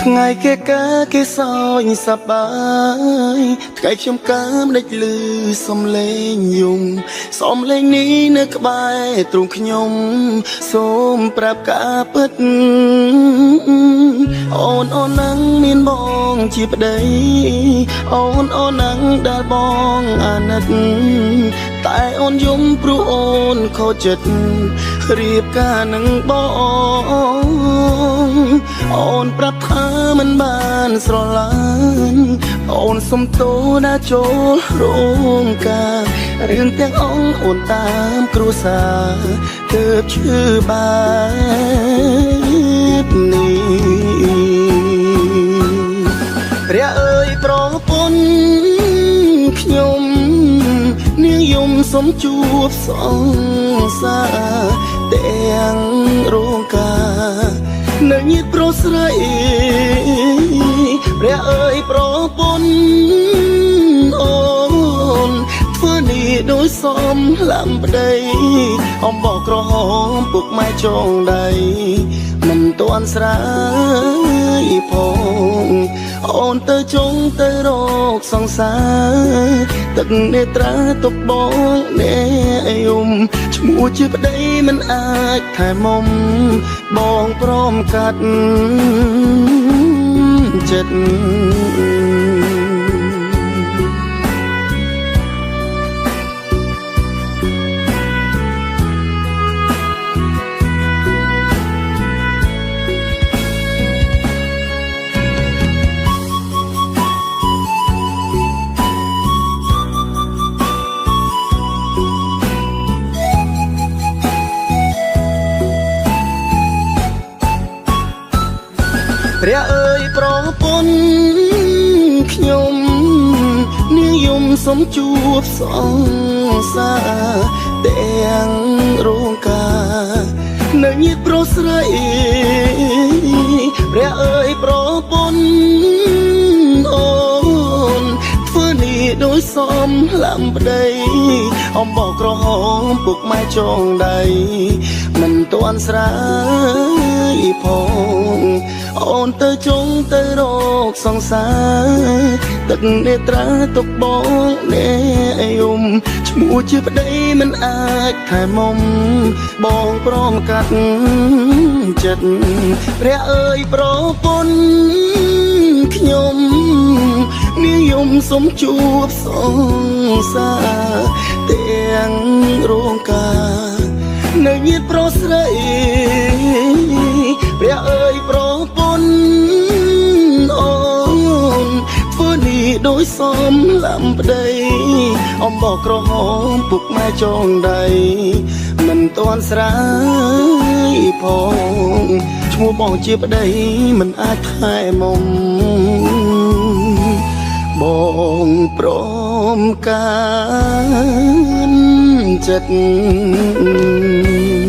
ថ្ងៃគេកាគេសោយសប្បាយថ្ងៃខ្ញុំកើមដេចលឺសំលេងយំសំលេងនេះនៅក្បែរទ្រូងខ្ញុំសូមប្រាប់ការពិតអូនអូននឹងមានបងជាប្តីអូនអូននឹងដែលបងអាណិតតែអូនយំព្រោះអូនខូចចិត្តរៀបការនឹងបងអូនប្រាប់ថាមិនបានស្រឡាញ់អូនសុំទោសណាចូលរួមការរឿងទាំងអង្គអូនតាមគ្រួសារទើបឈឺបែបនេះព្រះអើយប្រពន្ធខ្ញុំនាងយំសុំជួបសង្សារទាំងរោងការនៅញាតប្រុសស្រីព្រះអើយប្រពន្ធអូនធ្វើនេះដោយសំឡាំប្តីអំបោះក្រហមពុកម៉ែចងដៃមិនទាន់ស្រាយផងអូនទៅចុងទៅរកសង្សារទឹកនេត្រាទុកបងអ្នកយំឈ្មោះជាប្តីមិនអាចថែមុំបងព្រមកាត់ចិត្ត ព្រះអើយប្រពន្ធខ្ញុំនាងយំសុំជួបសង្សារទាំងរោងការនៅញាតប្រុសស្រីព្រះអើយប្រពន្ធអូនធ្វើនេះដោយសំឡាំប្តីអំបោះក្រហមពុកម៉ែចងដៃមិនទាន់ស្រាយផងអូនទៅចុងទៅរកសង្សារទឹកនេត្រាទុកបងអ្នកយំឈ្មោះជាប្តីមិនអាចថែមុំបងព្រមកាត់ចិត្តព្រះអើយប្រពន្ធខ្ញុំនាងយំសុំជួបសង្សារទាំងរោងការនៅញាតប្រុសស្រីព្រះអើយប្រពន្ធអូនធ្វើនេះដោយសំឡាំប្តីអំបោះក្រហមពុកម៉ែចងដៃមិនទាន់ស្រាយផងឈ្មោះបងជាប្តីមិនអាចថែមុំបងព្រមកានចិត្ត។